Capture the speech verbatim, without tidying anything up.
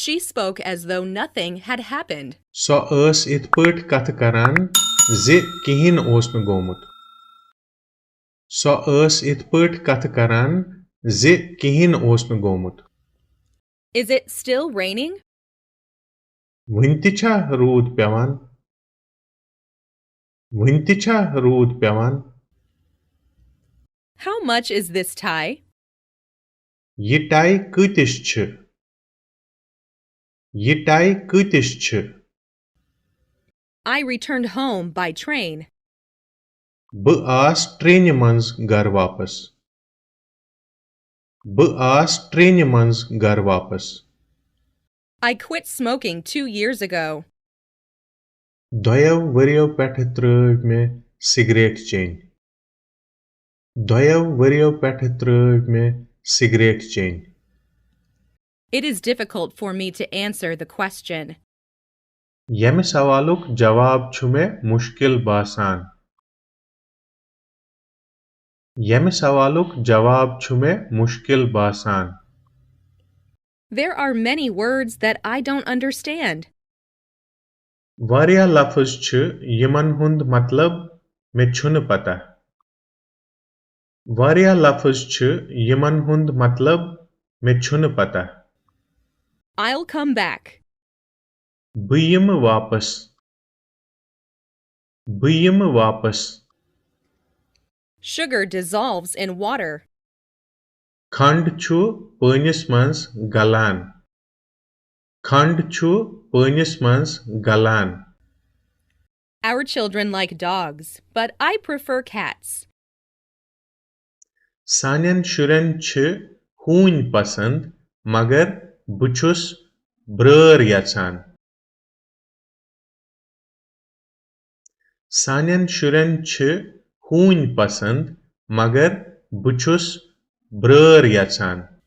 She spoke as though nothing had happened. سۄ ٲس یِتھ پٲٹھۍ کتھٕ کران زِ کِہیٖنۍ اوس نہٕ گوٚمُت۔ سۄ ٲس یِتھ پٲٹھۍ کتھٕ کران زِ کِہیٖنۍ اوس نہٕ گوٚمُت۔ Is it still raining? وُنہِ تہِ چھا روٗد پٮ۪وان؟ وُنہِ تہِ چھا روٗد پٮ۪وان؟ How much is this tie? یہِ ٹاے کۭتِس چھِ؟ یہِ ٹاے کۭتِس چھِ؟ I returned home by train. بہٕ آس ٹرینہِ منٛز گَرٕ واپس۔ بہٕ آس ٹرینہِ منٛز گَرٕ واپس۔ I quit smoking two years ago. دۄیو ؤرِیو پٮ۪ٹھٕ ترٛٲو مےٚ سگریٹ چیٚنۍ۔ دۄیو ؤرِیو پٮ۪ٹھٕ ترٛٲو مےٚ سگریٹ چیٚنۍ۔ It is difficult for me to answer the question. ییٚمہِ سوالُک جواب چھُ مےٚ مُشکِل باسان۔ ییٚمہِ سوالُک جواب چھُ مےٚ مُشکِل باسان۔ There are many words that I don't understand. واریاہ لفظ چھِ یِمن ہُنٛد مطلب مےٚ چھُنہٕ پتہ۔ واریاہ لفظ چھِ یِمن ہُنٛد مطلب مےٚ چھُنہٕ پتہ۔ I'll come back. بہٕ یِمہٕ واپس۔ بہٕ یِمہٕ واپس۔ Sugar dissolves in water. کھنٛڈ چھُ پٲنِس منٛز گلان۔ کھنٛڈ چھُ پٲنِس منٛز گلان۔ Our children like dogs, but I prefer cats. سانٮ۪ن شُرٮ۪ن چھِ ہوٗنۍ پسنٛد، مگر بہٕ چھُس برٛٲر یژھان۔ سانٮ۪ن شُرٮ۪ن چھِ ہوٗنۍ پسنٛد، مگر بہٕ چھُس برٛٲر یژھان۔